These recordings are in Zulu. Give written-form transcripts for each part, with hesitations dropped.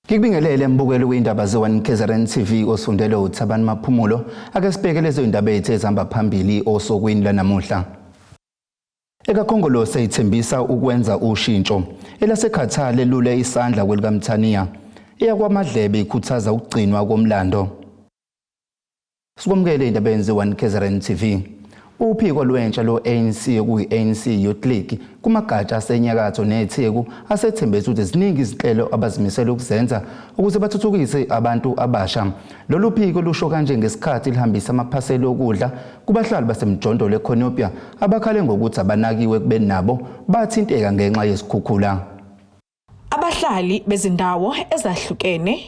Ngikubingelele mbukeli wezindaba ze-1 KZN TV osundele uThabani Maphumulo. Ake sibheke lezo indaba ethu ezihamba phambili osukwini lwanamuhla. EkaKhongolose ithembisa ukwenza ushintsho. ElaseQatar lelule isandla kwelikaMthaniya. EyakwaMadlebe ikhuthaza ukugcinwa komlando. Sikwamukele indabeni ze-1 KZN TV. Uphiko lwentsha lo-ANC okuyi-ANC Youth League kumagatsha asenyakatho neTheku asethembisa ukuthi ziningi izinhlelo abazimisele ukuzenza ukuze bathuthukise abantu abasha. Lolu phiko lusho kanje ngesikhathi lihambisa amaphaseli okudla kubahlali basemjondolo eCornubia abakhale ngokuthi abanakiwe ekubeni nabo bathinteka ngenxa yezikhukhula. Abahlali bezindawo ezahlukene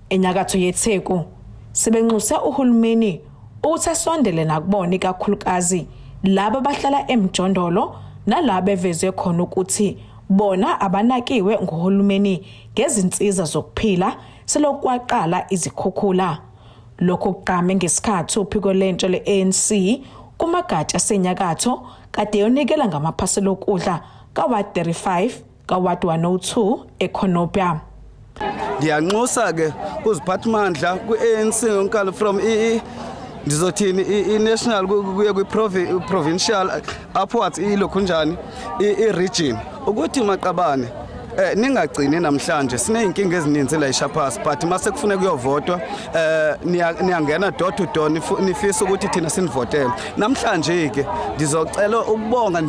enyakatho yeTheku sebenxuse uhulumeni ukuthi asondele nakubona ikakhulukazi laba abahlala emjondolo nalaba evezwe khona ukuthi bona abanakiwe nguhulumeni ngezinsiza zokuphila selokhu kwaqala izikhukhula. Lokhu kugqame ngesikhathi uphiko lentsha le-ANC kumagatsha asenyakatho kade yonikela ngamaphasela okudla ka-Ward 35 ka-Ward 102 eCornubia. Ndiyanxusa ke kuziphathimandla kwi-ANC yonkalo from ndizothini i-national kuye kwi-provincial upwards ilokhunjani i-region ukuthi maqabane ningagcini namhlanje sineyinkinga ezininzi la eShaphasi, but mase kufuneka kuyovotwa niyangena door to door, nifisa ukuthi thina sinivotele. Namhlanje ke ndizocela ukubonga,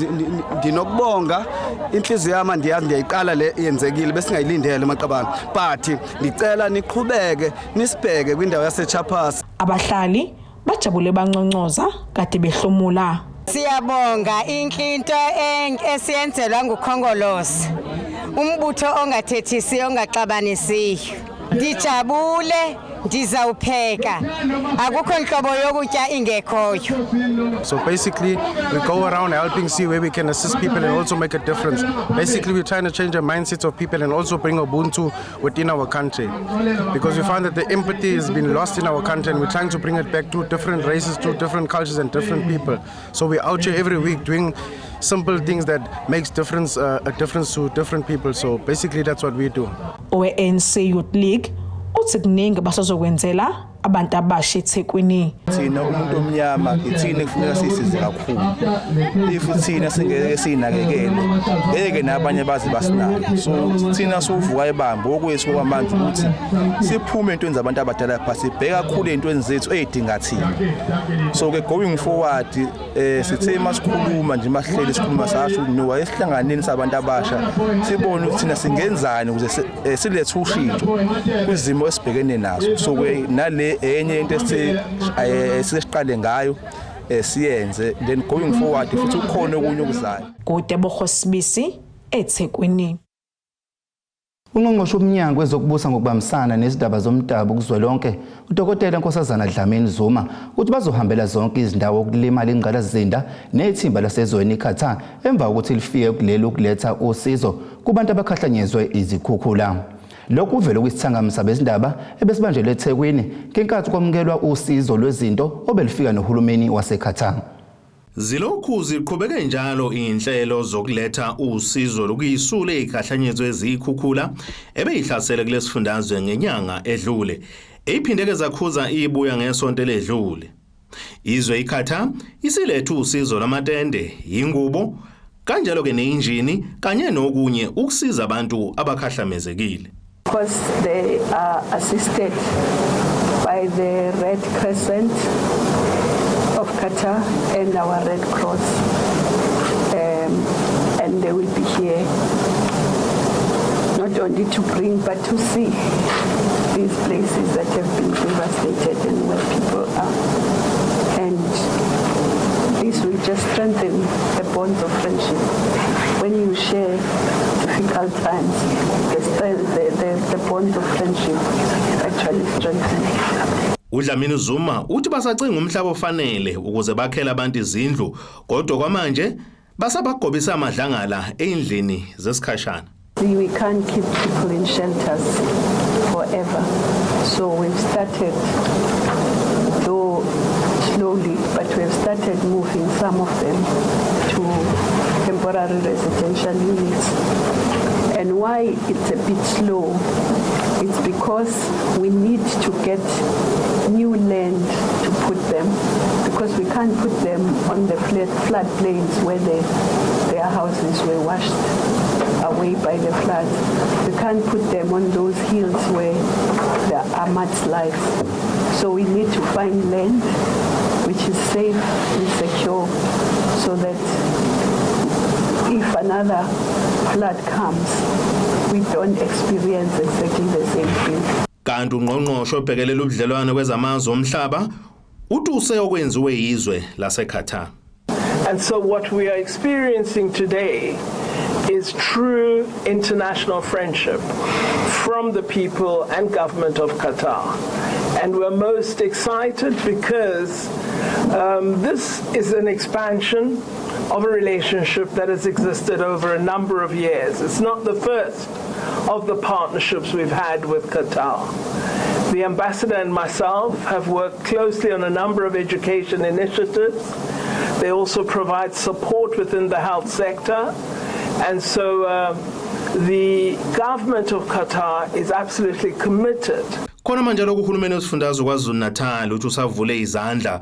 ndinokubonga inhliziyo yami, andiyazi ndiyayiqala le yenzekile besingayilindele maqabane, but ndicela niqhubeke nisibheke kwindawo yaseChaphasi. Abahlali bajabule banconcoza kade behlomula. Siyabonga inhle into esiyenzelwa nguKhongolose. Umbutho ongathethisiyo, ongaxabanisiyo. Ndijabule, ndizawupheka. Akukho nhlobo yokutya ingekhoyo. So basically, we go around helping see where we can assist people and also make a difference. Basically, we're trying to change the mindsets of people and also bring Ubuntu within our country. Because we find that the empathy has been lost in our country and we're trying to bring it back to different races, to different cultures and different people. So we're out here every week doing simple things that makes a difference to different people. So basically, that's what we do. Owe-ANC Youth League uthi kuningi basazokwenzela abantu abasha eThekwini. Thina umuntu omnyama ithina kufuneka sisize kakhulu. If thina singeke sinakekele, ngeke nabanye baze basinake. So thina sovuka ebambo okwethu kwamanje ukuthi siphume entweni zabantu abadala pha, sibheka kakhulu ey'ntweni zethu ey'dinga thina. So ke going forward sithe masikhuluma nje, masihleli sikhuluma, sasho ukuthi no, esihlanganeni sabantu abasha sibone ukuthi thina singenzani ukuze silethe ushintsho kwizimo esibhekene nazo. So ke nale enye into esithe siqale ngayo siyenze, then going forward futhi ukhona okunye okuzayo. Kutebogo Sibisi, eThekwini. Ungqongqoshe womnyango wezokubusa ngokubambisana nezindaba zomdabu kuzwelonke uDokotela Nkosazana Dlamini Zuma uthi bazohambela zonke izindawo okulimala ingqalasizinda nethimba lasezweni iQatar emva kokuthi lifike kuleli ukuletha usizo kubantu abakhahlanyezwe izikhukhula. Lokhu kuvele kwisithangami sabezindaba ebesibanjelwe eThekwini ngenkathi kwamukelwa usizo lwezinto obelufika nohulumeni waseQatar. Zilokhu ziqhubeke njalo inhlelo zokuletha usizo lokuyisula ey'khahlanyezwe eziyikhukhula ebeyihlasele kulesifundazwe ngenyanga edlule. Eyiphindeke zakhuza ibuya ngesonto eledlule. Izwe iQatar isilethe usizo lwamatende, ingubo, kanjalo ke neinjini kanye nokunye ukusiza abantu abakhahlamezekile. Because they are assisted by the Red Crescent of Qatar and our Red Cross. And they will be here not only to bring but to see these places that have been devastated and where people are. And this will just strengthen the bonds of friendship. When you share difficult times, the bonds of friendship actually strengthen. uDlamini Zuma uthi basacinga umhlaba ofanele ukuze bakhele abantu izindlu, kodwa kwamanje basabagobisa amadlangala endlini zesikhashana. We can't keep people in shelters forever. So we've started, though slowly, but we've started moving some of them to temporary residential units. And why it's a bit slow, it's because we need to get new land to put them, because we can't put them on the flood plains where their houses were washed away by the floods. We can't put them on those hills where there are mudslides. So we need to find land which is safe and secure so that if another flood comes, we don't experience exactly the same thing. Kanti ungqongqoshe obhekelela ubudlelwano kwezamazwe omhlaba utuse okwenziwe yizwe laseQatar. And so what we are experiencing today is true international friendship from the people and government of Qatar. And we're most excited because this is an expansion of a relationship that has existed over a number of years. It's not the first of the partnerships we've had with Qatar. The ambassador and myself have worked closely on a number of education initiatives. They also provide support within the health sector. And so the government of Qatar is absolutely committed. Khona manje lokhu, uhulumeni wesifundazwe KwaZulu-Natal uthi usavule izandla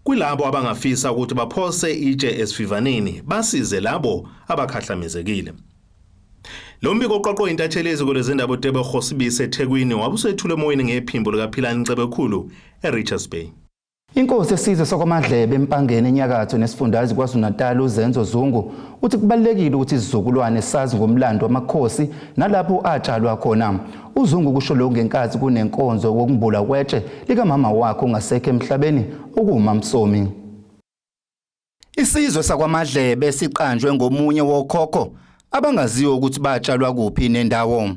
kulabo abangafisa ukuthi baphose itshe esivivaneni basize labo abakhahlamezekile. Lo mbiko oqoqwe intatheli yeziko lezindaba uTebogo Sibisi eThekwini wabusethule emoyeni ngephimbo likaPhilani Cebekhulu eRichards Bay. Inkosi yesizwe sakwaMadlebe eMpangeni enyakatho nesifundazwe KwaZulu-Natal uZenzo Zungu uthi kubalulekile ukuthi isizukulwane sazi ngomlando wamakhosi nalapho atshalwa khona. UZungu kusho lokhu ngenkathi kunenkonzo wokumbulwa kwetshe likamama wakhe ongasekho emhlabeni okuwuMamsomi. Isizwe sakwaMadlebe siqanjwe ngomunye wokhokho abangaziwa ukuthi batshalwa kuphi nendawo.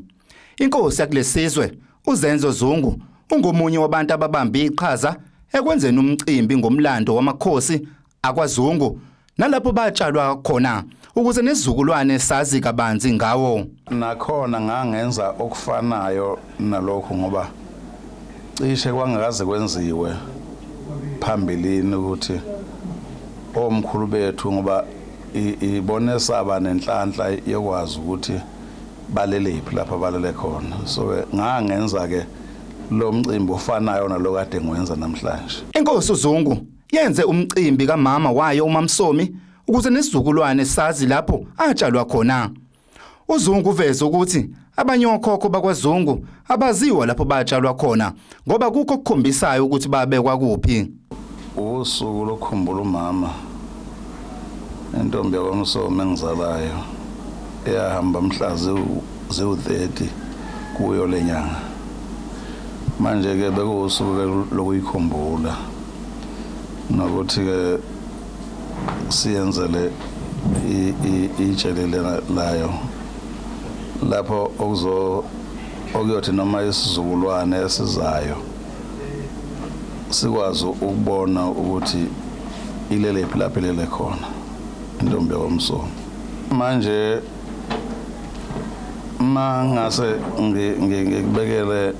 Inkosi yakulesizwe uZenzo Zungu ungomunye wabantu ababambe iqhaza ekwenzeni umcimbi ngomlando wamakhosi akwaZungu nalapho batshalwa khona ukuze nesizukulwane sazi kabanzi ngawo. Nakhona ngangenza okufanayo nalokhu ngoba cishe kwangakaze kwenziwe phambilini ukuthi omkhulu bethu ngoba ibone saba nenhlanhla yokwazi ukuthi balelephi lapha balele khona, so ngangenza ke lo mcimbi ofanayo nalo kade ngiwenza namhlanje. Inkosi uZungu yenze umcimbi kamama wayo uMamsomi ukuze nesizukulwane sazi lapho atshalwa khona. UZungu uveze ukuthi abanye okhokho bakwaZungu abaziwa lapho batshalwa khona ngoba kukho okukhombisayo ukuthi babekwa kuphi. Usuku lokukhumbula umama, intombi yakwaMsomi engizalayo, eyahamba mhla ziwu-30 kuyo lenyanga. Manje ke bekuwusuku ke lokuyikhumbula nokuthi ke siyenzele itshe layo lapho okuzo okuyothi noma isizukulwane esizayo sikwazi ukubona ukuthi ilelephi lapho ilele khona intombi yakwaMsomi. Manje mangase ngikubekele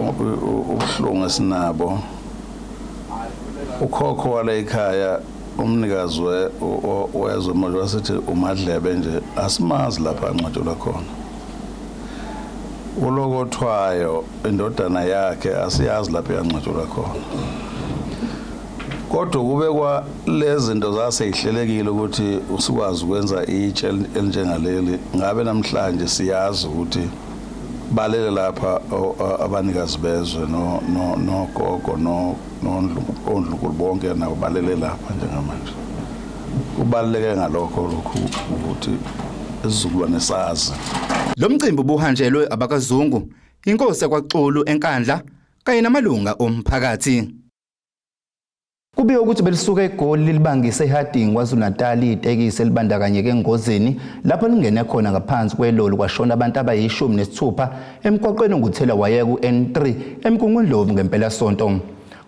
ubuhlungu esinabo, ukhokho wala ekhaya, umnikazi wezwe manje, wasithi uMadlebe nje asimazi lapha angcwatshelwa khona. Ulokothwayo, indodana yakhe, asiyazi lapho yangcwatshelwa khona, kodwa kube kwa lezi zinto zaseyihlelekile ukuthi usikwazi ukwenza itshe elinjengaleli, ngabe namhlanje siyazi ukuthi balele lapha abanikazi bezwe no no nogogo no nondlunkulu bonke nabo balele lapha njengamanje. Kubaluleke ngalokho lokhu ukuthi isizukulwane sazi. Lo mcimbi ubuhanjelwe abakaZungu, inkosi yakwaXulu eNkandla kanye namalunga omphakathi. Kubikwa ukuthi belisuka eGoli lilibangise eHarding KwaZulu-Natal itekisi elibandakanyeke engozini lapho lingene khona ngaphansi kweloli kwashona abantu abayi-16 emgwaqweni onguthela wayeka u-N3 eMgungundlovu ngempelasonto.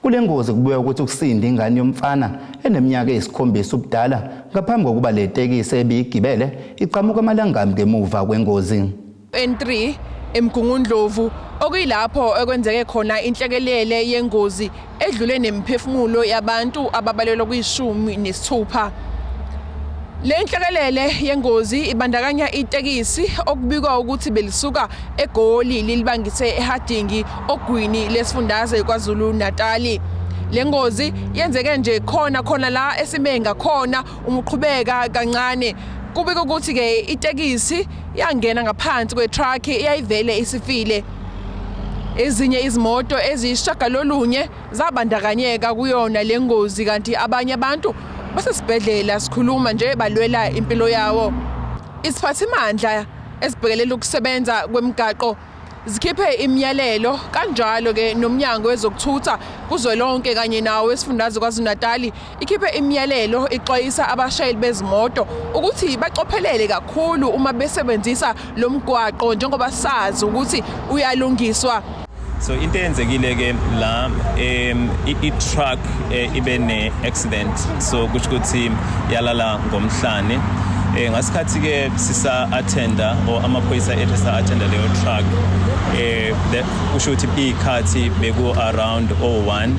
Kule ngozi kubikwa ukuthi kusinde ingane yomfana eneminyaka eyisikhombisa ubudala ngaphambi kokuba le tekisi ebiyigibele iqhamuka amalangabi ngemuva kwengozi. N3 eMgungundlovu okuyilapho ekwenzeke khona inhlekelele yengozi edlule nemiphefumulo yabantu ababalelwa kwi-16. Le nhlekelele yengozi ibandakanya itekisi okubikwa ukuthi belisuka eGoli lilibangise eHarding ogwini lesifundazwe KwaZulu-Natali. Le ngozi yenzeke nje khona khona la esime ngakhona uma uqhubeka kancane. Kubikwa ukuthi ke itekisi yangena ngaphansi kwetruck eyayivele isifile. Ezinye izimoto eziyisishagalolunye zabandakanyeka kuyona le ngozi kanti abanye abantu basesibhedlela sikhuluma nje balwela impilo yawo. Isiphathimandla esibhekelela ukusebenza kwemigaqo zikhiphe imiyalelo kanjalo ke nomnyango wezokuthutha kuzwelonke kanye nawo wesifundazwe KwaZulu-Natali ikhiphe imiyalelo ixwayisa abashayeli bezimoto ukuthi bacophelele kakhulu uma besebenzisa lo mgwaqo njengoba sazi ukuthi uyalungiswa. So into eyenzekile ke la i-truck ibe ne-accident, so kusho ukuthi yalala ngomhlane. Ngasikhathi ke sisa attenda or amaphoyisa ethu sa attenda leyo truck, kusho ukuthi ikhathi beku around 01,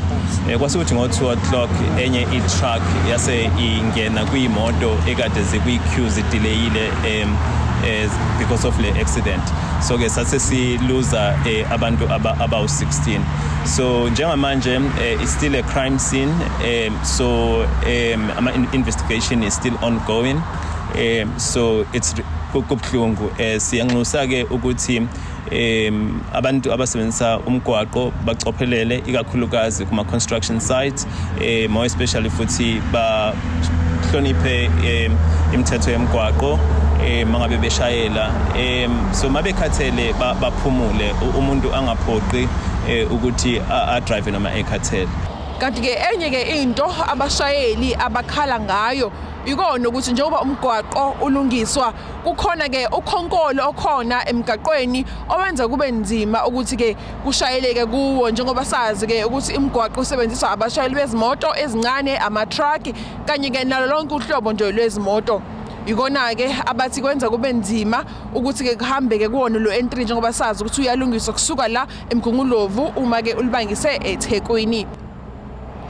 kwase kuthi ngo 2 o'clock enye i-truck yase ingena kuyimoto ekade zikwi-queue zidelayile because of le accident. So ke sase siluza abantu abawu 16. So njengamanje it's still a crime scene, so ama investigation is still ongoing. So it's kubuhlungu. Siyanxusa ke ukuthi abantu abasebenzisa umgwaqo bacophelele, ikakhulukazi kuma construction sites, more especially, futhi bahloniphe imithetho yemigwaqo mangabe beshayela. So mabekhathele baphumule, umuntu angaphoqi ukuthi a drive noma ekhathele. Kanti ke enye ke into abashayeli abakhala ngayo ikona ukuthi njengoba umgwaqo ulungiswa kukhona ke ukhonkolo okhona emgaqweni owenza kube nzima ukuthi ke kushayeleke kuwo, njengoba sazi ke ukuthi imigwaqo usebenziswa abashayeli bezimoto ezincane, ama-truck kanye ke nalo lonke uhlobo nje lwezimoto. Ikona ke abathi kwenza kube nzima ukuthi ke kuhambeke kuwona lo N3, njengoba sazi ukuthi uyalungiswa kusuka la eMgungundlovu uma ke ulibangise eThekwini.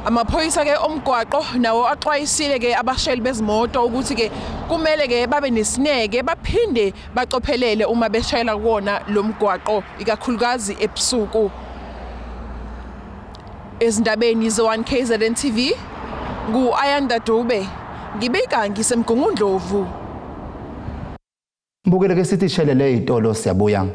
Amaphoyisa ke omgwaqo nawo axwayisile ke abashayeli bezimoto ukuthi ke kumele ke babe nesineke baphinde bacophelele uma beshayela kuwona lo mgwaqo, ikakhulukazi ebusuku. Ezindabeni ze-1 KZN TV, ngu-Ayanda Dube, ngibika ngiseMgungundlovu. Mbukele ke sithi shelele izitolo, siyabuya.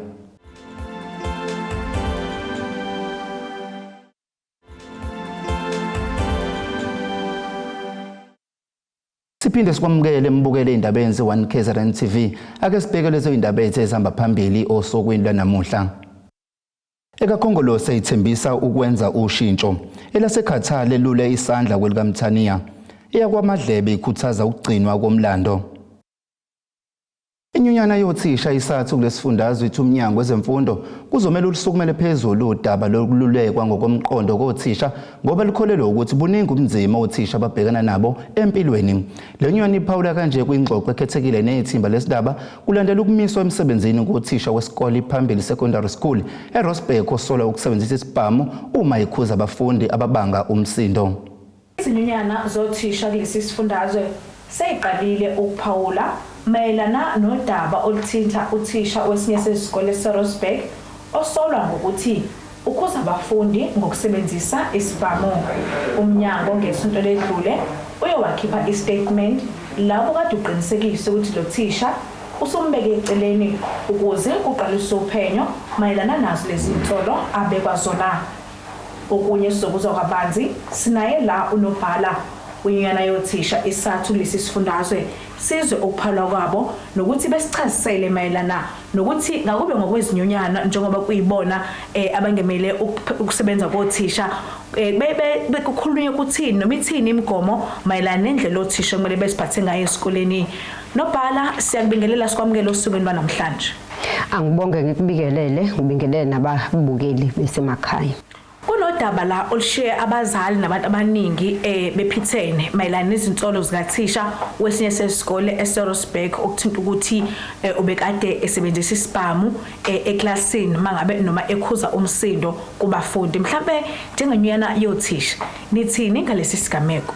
Siphinde sikwamukele mbukele indabeni ze-1 KZN TV. Ake sibheke lezo indaba ezihamba phambili osukwini lwanamuhla. EkaKhongolose ithembisa ukwenza ushintsho. ElaseQatar lelule isandla kwelikaMthaniya. EyakwaMadlebe ikhuthaza ukugcinwa komlando. Inyunyana yothisha iSADTU kulesifundazwe ithi umnyango wezemfundo kuzomela ulusukumele phezulu udaba lokululekwa ngokomqondo kothisha, ngoba lukholelwa ukuthi buningi ubunzima othisha ababhekana nabo empilweni. Le nyunyana iphawula kanje kwingxoxo ekhethekile nethimba lesidaba kulandela ukumiswa emsebenzini kothisha wesikole iPhambili Secondary School eRossburgh osola ukusebenzisa isibhamu uma ikhuza abafundi ababanga umsindo. Izinyunyana zothisha kulesi sifundazwe seyiqalile ukuphawula mayelana nodaba oluthinta uthisha wesinye sezikole seRossburgh osolwa ngokuthi ukhuza abafundi ngokusebenzisa isibhamu. Umnyango ngesonto ledlule uye wakhipha istatement lapho kade uqinisekise ukuthi lo thisha usumbeke eceleni ukuze kuqaliswe uphenyo mayelana nazo lezi nsolo abekwa zona. Okunye sizokuzwa kabanzi, sinaye la unobhala wenyunyana yothisha iSADTU kulesi sifundazwe, sizwe ukuphawula kwabo nokuthi besichazisele mayelana nokuthi ngakube ngokwezinyunyana, njengoba kuyibona abangemele ukusebenza kothisha, bekukhulunywe kuthini noma ithini imigomo mayelana nendlela othisha kumele beziphathe ngayo esikoleni. Nobhala, siyakubingelela, sikwamukela osukwini lwanamhlanje. Angibonge, ngikubikelele, ngibingelele nababukeli besemakhaya. Kunodaba la olushiye abazali nabantu abaningi bephithene mayelana nezinsolo zikathisha wesinye sesikole eseRossburgh okuthinta ukuthi ubekade esebenzisa isibhamu eklasini mangabe noma ekhuza umsindo kubafundi. Mhlambe njengenyunyana yothisha nithini ngalesi sigameko?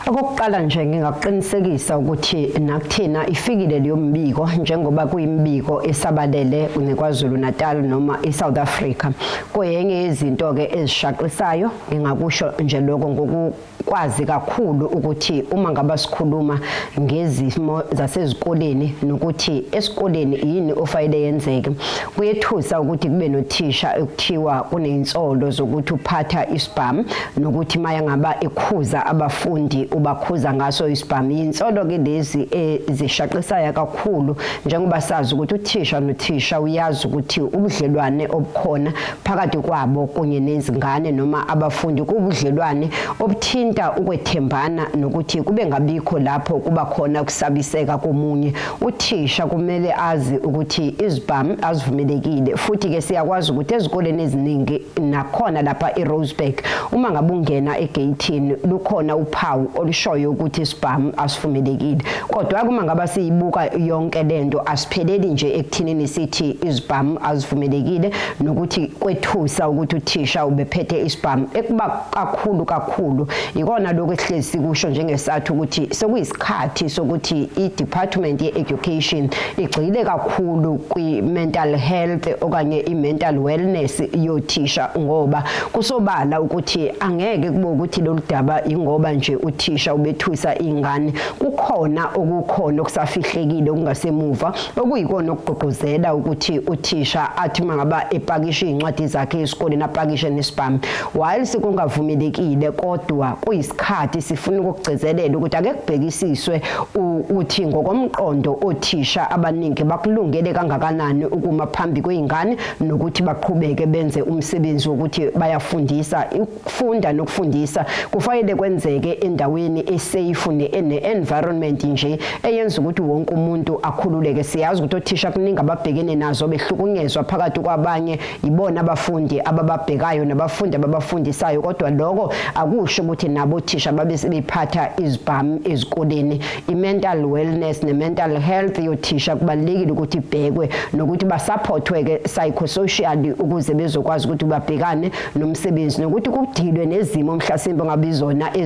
Okokuqala nje ngingakuqinisekisa ukuthi nakuthina ifikile leyo mbiko njengoba kuyimbiko esabalele neKwaZulu Natal noma iSouth Africa. Kuyenye yezinto ke ezishaqisayo ngingakusho nje lokho ngokukwazi kakhulu ukuthi uma ngaba sikhuluma ngezimo zasezikoleni nokuthi esikoleni yini ofanele yenzeke. Kuyethusa ukuthi kube nothisha ekuthiwa kunezinsolo zokuthi uphatha isibhamu nokuthi maya ngaba ekhuza abafundi ubakhuza ngaso isibhamu. Yinsolo ke lezi ezishaqisayo kakhulu njengoba sazi ukuthi uthisha nothisha uyazi ukuthi ubudlelwane obukhona phakathi kwabo kunye nezingane noma abafundi kubudlelwane obuthinta ukwethembana nokuthi kube ngabikho lapho kuba khona ukusabiseka komunye. Uthisha kumele azi ukuthi izibhamu azivumelekile, futhi ke siyakwazi ukuthi ezikoleni eziningi nakhona lapha eRoseburg uma ngabe ungena egeyithini lukhona uphawu olushoyo ukuthi isibhamu asivumelekile. Kodwa uma ngaba siyibuka yonke lento asipheleli nje ekuthinini sithi izibhamu azivumelekile nokuthi kwethusa ukuthi uthisha ubephethe isibhamu ekuba kakhulu kakhulu. Ikona lokho esihlezi sikusho njengesathu ukuthi sekuyisikhathi sokuthi i-department ye-education igxile kakhulu kwi-mental health okanye i-mental wellness yothisha, ngoba kusobala ukuthi angeke kube ukuthi lolu daba ingoba nje uthisha ubethusa ingane, kukhona okukhona okusafihlekile okungasemuva okuyikona okugqugquzela ukuthi uthisha athi mangaba epakisha izincwadi zakhe esikoleni apakishe nesibhamu. While sekungavumelekile, kodwa kuyisikhathi sifuna ukugcizelela ukuthi ake kubhekisiswe ukuthi ngokomqondo othisha abaningi bakulungele kangakanani ukuma phambi kwezingane nokuthi baqhubeke benze umsebenzi wokuthi bayafundisa. Ukufunda nokufundisa kufanele kwenzeke endaweni esafe ne-environment nje eyenza ukuthi wonke umuntu akhululeke. Siyazi ukuthi othisha kuningi ababhekene nazo, behlukunyezwa phakathi kwabanye ibona abafundi abababhekayo nabafundi ababafundisayo, kodwa lokho akusho ukuthi nabo othisha babe sebephatha izibhamu ezikoleni. I-mental wellness ne-mental health yothisha kubalulekile ukuthi ibhekwe nokuthi basupportwe-ke psychosocially ukuze bezokwazi ukuthi babhekane nomsebenzi nokuthi kudilwe nezimo mhlasimbe ngabizona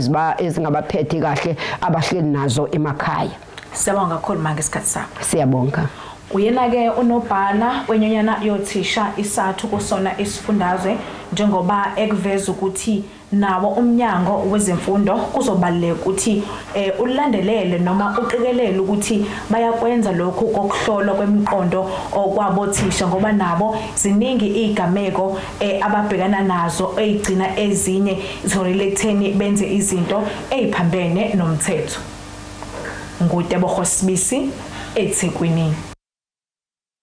ezingabaphethe kahle abahleli nazo emakhaya. Siyabonga kakhulu ma ngesikhathi sakho. Siyabonga. Uyena-ke unobhala wenyonyana yothisha iSathu kusona isifundazwe, njengoba ekuveza ukuthi nawo umnyango wezemfundo kuzobaluleka ukuthi ulandelele noma uqikelele ukuthi bayakwenza lokhu kokuhlolwa kwemiqondo okwabothisha, ngoba nabo ziningi izigameko ababhekana nazo ezigcina ezinye ziholele ekutheni benze izinto eziphambene nomthetho. NguTebogo Sibisi eThekwini.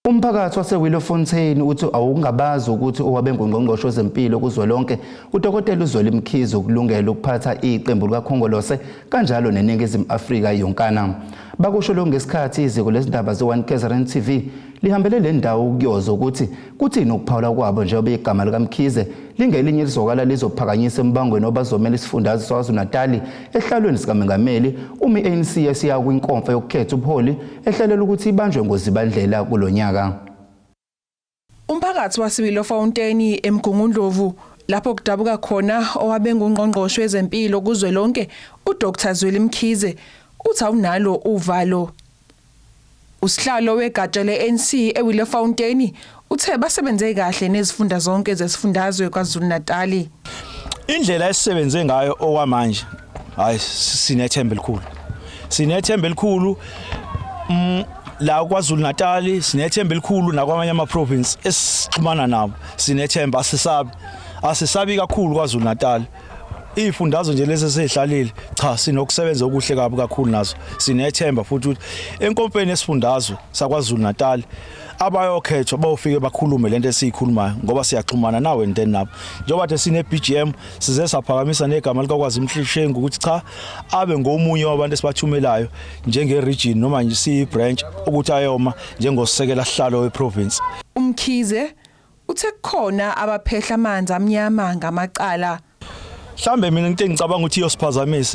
Umphakathi waseWillowfontein uthi awungabazi ukuthi owabe ngungqongqoshe wezempilo kuzwelonke uDokotela uZweli Mkhize ukulungela ukuphatha iqembu likaKhongolose kanjalo neNingizimu Afrika yonkana. Bakusho lokhu ngesikhathi iziko lezindaba ze-One KZN TV lihambele le ndawo ukuyoza ukuthi kuthini ukuphawula kwabo njengoba igama likaMkhize lingelinye lizokala lizophakanyisa embangweni obazomela isifundazwe saKwaZulu-Natali ehlalweni sikamengameli uma i-ANC esiya kwinkomfa yokukhetha ubuholi ehlelela ukuthi ibanjwe ngoZibandlela kulo nyaka. Umphakathi waseWillowfontein eMgungundlovu lapho kudabuka khona owabe ngungqongqoshe wezempilo kuzwelonke uDr Zweli Mkhize uthi awunalo uvalo. Usihlalo wegatsha le-ANC eWillowfontein uthe basebenze kahle nezifunda zonke zesifundazwe KwaZulu-Natali. Indlela esisebenze ngayo okwamanje, hayi, sinethemba elikhulu. Sinethemba elikhulu la KwaZulu Natal, sinethemba elikhulu nakwamanye ama province esixhumana nabo. Sinethemba, asisabi. Asisabi kakhulu KwaZulu Natal. Izifundazwe nje lezi esihlalile, cha, sinokusebenza okuhle kabi kakhulu nazo. Sinethemba futhi ukuthi enkompeni esifundazwe saKwaZulu Natal abayokhethwa bawufike bakhulume lento esiyikhulumayo, ngoba siyaxhumana nawe and nabo njengoba the sine BGM size saphakamisa negama likaKwazi Mhlishengu ukuthi cha, abe ngomunye wabantu esibathumelayo njenge region noma nje siyi branch ukuthi ayoma njengosekela sihlalo weprovince. UMkhize uthe kukhona abaphehla amanzi amnyama ngamacala. Mhlambe mina into engicabanga ukuthi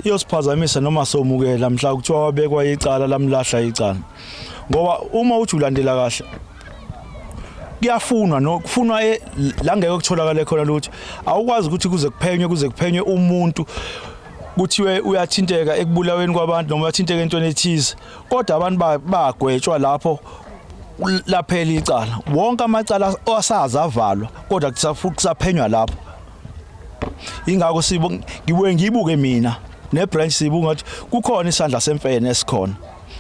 iyosiphazamisa noma somukela mhla kuthiwa wabekwa icala lamlahla icala, ngoba uma uthi ulandela kahle kuyafunwa no kufunwa la ngeke kutholakale khona lutho. Awukwazi ukuthi kuze kuphenywe umuntu Kuthiwe uyathinteka ekubulaweni kwabantu noma uyathinteka entweni ethize, kodwa abantu bagwetshwa lapho laphela icala. Wonke amacala asaze avalwa, kodwa kusaphenywa lapho. Ingakho ngibuye ngibuke mina nebranch, sibuka ngathi kukhona isandla semfene esikhona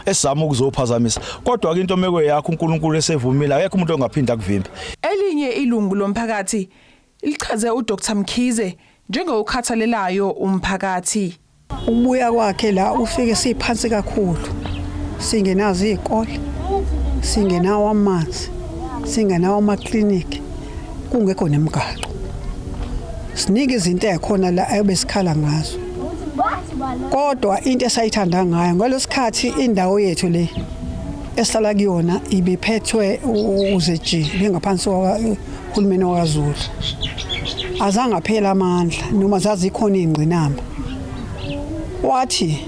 esizama ukuzophazamisa, kodwa ke into mekwe yakho uNkulunkulu esevumile, akekho umuntu ongaphinda akuvimbe. Elinye ilungu lomphakathi lichaze uDr Mkhize njengokhathalelayo umphakathi. Ukubuya kwakhe la, ufike siphansi kakhulu, singenazo izikole, singenawo amanzi, singenawo amakliniki, kungekho nemigaqo. Siningi izinto ezikhona la ebesikhala ngazo, kodwa into esayithanda ngayo ngalesikhathi, indawo yethu le esihlala kuyona ibiphethwe uZG, bengaphansi kwahulumeni wakwaZulu. Azange aphela amandla noma zazikhona izingqinamba. Wathi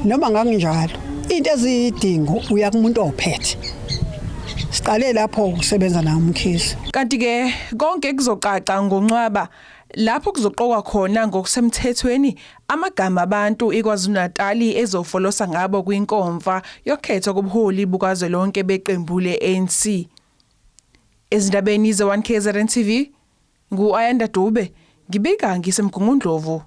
noma ngakunjalo, into eziyidingo uya kumuntu ophethe. Siqale lapho ukusebenza nawo uMkhize. Kanti ke konke kuzocaca ngoNcwaba, lapho kuzoqokwa khona ngokusemthethweni amagama abantu iKwaZulu-Natal ezofolosa ngabo kwinkomfa yokhetho kubuholi bukazwelonke beqembu le-ANC. Ezindabeni ze-1 KZN TV, ngu-Ayanda Dube, ngibika ngiseMgungundlovu.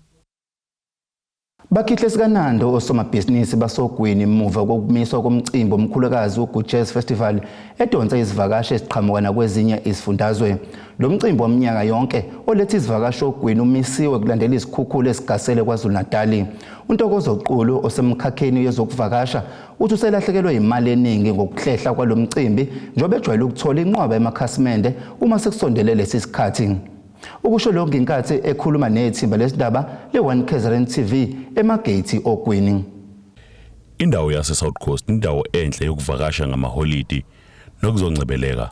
Bakhihle sikanando osomabhizinisi basogwini muva kokumiswa komcimbi omkhulukazi uGood Jazz Festival edonsa izivakashi eziqhamuka nakwezinye izifundazwe. Lo mcimbi waminyaka yonke oletha izivakashi ogwini umisiwe kulandela izikhukhula ezigasele KwaZulu-Natali. UNtokozo Qulu osemkhakheni yezokuvakasha uthi uselahlekelwe imali eningi ngokuhlehla kwalo mcimbi, njengoba ejwayele ukuthola inqwaba emakhasimende uma sekusondele lesi sikhathi. Ukusho lokhu ngenkathi ekhuluma nethimba lesidaba le-1 KZN TV emagethi ogwini. Indawo yase-South Coast indawo enhle yokuvakasha ngamaholidi nokuzongcebeleka.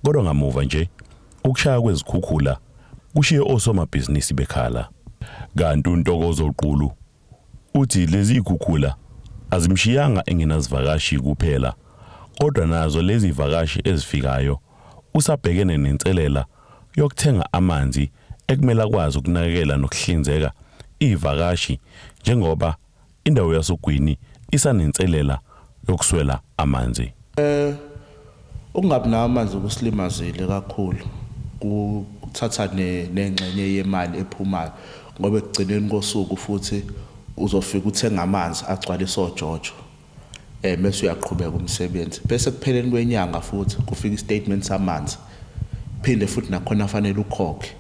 Kodwa ngamuva nje ukushaya kwezikhukhula kushiye osomabhizinisi bekhala. Kanti uNtokozo Qulu uthi lezi zikhukhula azimshiyanga engenazivakashi kuphela, kodwa nazo lezi vakashi ezifikayo usabhekene nenselela yokuthenga amanzi ekumele akwazi ukunakekela nokuhlinzeka ivakashi, njengoba indawo yasogwini isanenselela yokuswela amanzi. Ukungabi nawo amanzi kusilimazile kakhulu, kuthatha nengxenye yemali ephumayo, ngoba ekugcineni kosuku futhi uzofika uthenga amanzi agcwalisa ojojo, bese uyaqhubeka umsebenzi, bese kupheleni kwenyanga futhi kufika istatement samanzi, phinde futhi nakhona fanele ukhokhe.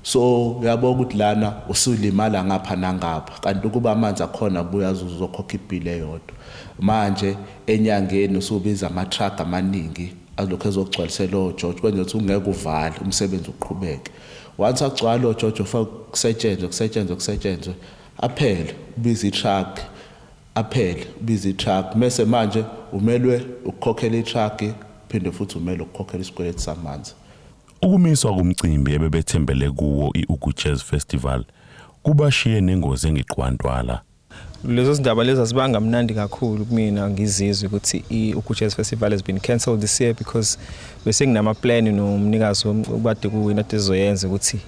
So uyabona ukuthi lana usulimala ngapha nangapha, kanti ukuba amanzi akhona buya uzokhokha ibhili eyodwa. Manje enyangeni usubiza ama-truck amaningi azolokhu ezogcwalisela ojojo, kwenza ukuthi ungeke uvale umsebenzi, uqhubeke. Once agcwala ojojo, fake kusetshenzwe, kusetshenzwe, kusetshenzwe, aphele, ubiza i-truck, aphele, ubiza i-truck, mese manje umelwe ukukhokhela i-truck, phinde futhi umelwe ukukhokhela isikweletu samanzi. Ukumiswa komcimbi ebebethembele kuwo, i-Ugu Jazz Festival, kubashiye nengozi engeqwantwala. Lezo zindaba lezo azibanga mnandi kakhulu kumina, ngizizwe ukuthi i-Ugu Jazz Festival has been cancelled this year, because bese nginama plan nomnikazi ubade kuwina ade ezoyenza ukuthi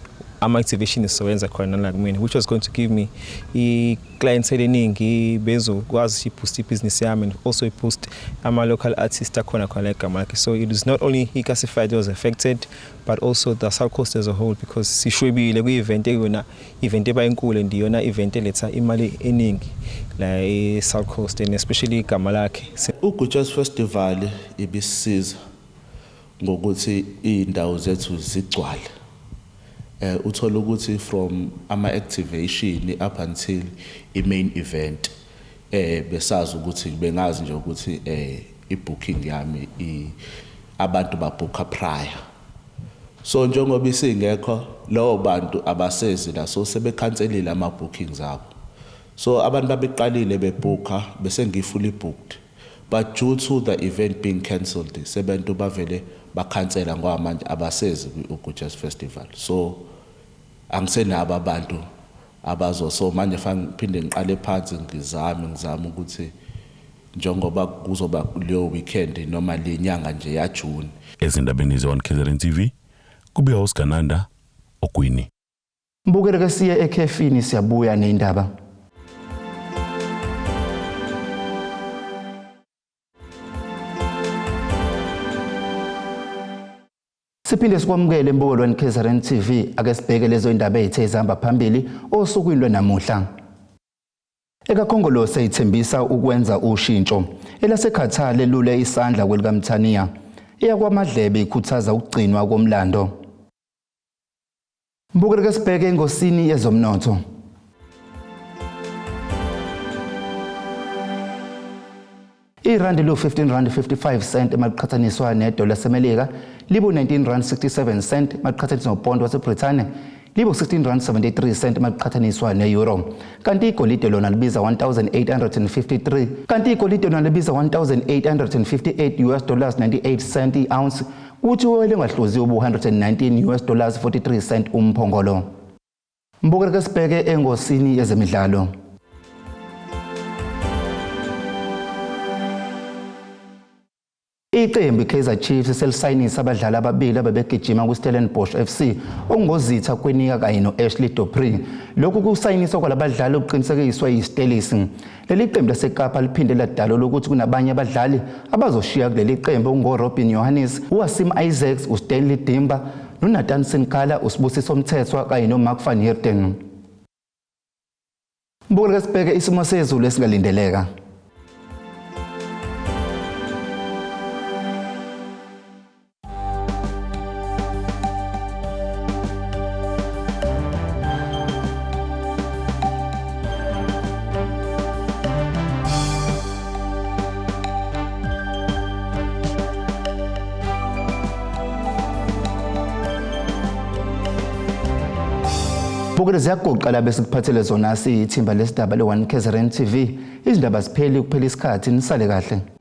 ama-activation sizowenza khona la kumina, which was going to give me i-clientele eningi, bezokwazi i-boost ibhizinisi yami and also i-boost ama-local artists akhona khona egama lakhe. So it is not only iClassified was affected, but also the South Coast as a whole, because sishwebile kwi-event ekuyona event eba inkulu and iyona event eletha imali eningi la e-South Coast and especially igama lakhe. Ugu Jazz Festival ibisiza ngokuthi iy'ndawo zethu zigcwale. Uthola ukuthi from ama activation up until i main event, besazi ukuthi bengazi nje ukuthi i-booking yami abantu babhukha prior. So njengoba isingekho, lowo bantu abasezi la, so sebekhanselile ama bookings abo. So abantu babeqalile bebhukha, bese ngi-fully booked, but due to the event being cancelled, sebantu bavele bakhansela ngoba manje abasezi kwi-Ugu Jazz Festival. So angisenabo abantu abazo, so manje fanele ngiphinde ngiqale phansi, ngizame ukuthi njengoba kuzoba leyo weekend noma le nyanga nje ya June. Ezindabeni ze-1 KZN TV, kubika uSigananda Ogwini. Mbukele ke, siye ekhefini, siyabuya nendaba. Siphinde sikwamukele embukelweni KZN TV ake sibheke lezo indaba ezithe zihamba phambili osukwini lwenamuhla. EkaKhongolose ithembisa ukwenza ushintsho. ElaseQatar lelule isandla kwelikaMthaniya. EyakwaMadlebe ikhuthaza ukugcinwa komlando. Mbukeli ke sibheke engosini yezomnotho. Irandi lu-15 rand 55 cent maliqhathaniswa nedola laseMelika libu-19 rand 67 cent maliqhathaniswa nopondo waseBrithani libu-16 rand 73 cent maliqhathaniswa ne-euro kanti igolide lona libiza 1853 kanti igolide lona libiza 1858 US dollars 98 cent i-ounce kuthi owelengahluziwe ubu-119 US dollars 43 cent umphongolo. Mbukeli ke sibheke engosini yezemidlalo. Iqembu iKaizer Chiefs selisayinise abadlali ababili abebegijima kwiStellenbosch FC okungoZitha Kwinika kanye no-Ashley Dupree. Lokhu kusayiniswa kwalabadlali okuqinisekiswa yiStellies. Leli qembu laseKapa liphinde ladalula ukuthi kunabanye abadlali abazoshiya kuleli qembu okungoRobin Johannes, uWasim Isaacs, uStanley Dimba, noNathan Sinkala, uSibusiso Mthethwa kanye noMark van Heerden. Mbukeli ke sibheke isimo sezulu esingalindeleka. Bukele ziyagoqa la besikuphathele zona siyithimba lesidaba le-1 KZN TV. Izindaba zipheli kuphela isikhathi nisale kahle.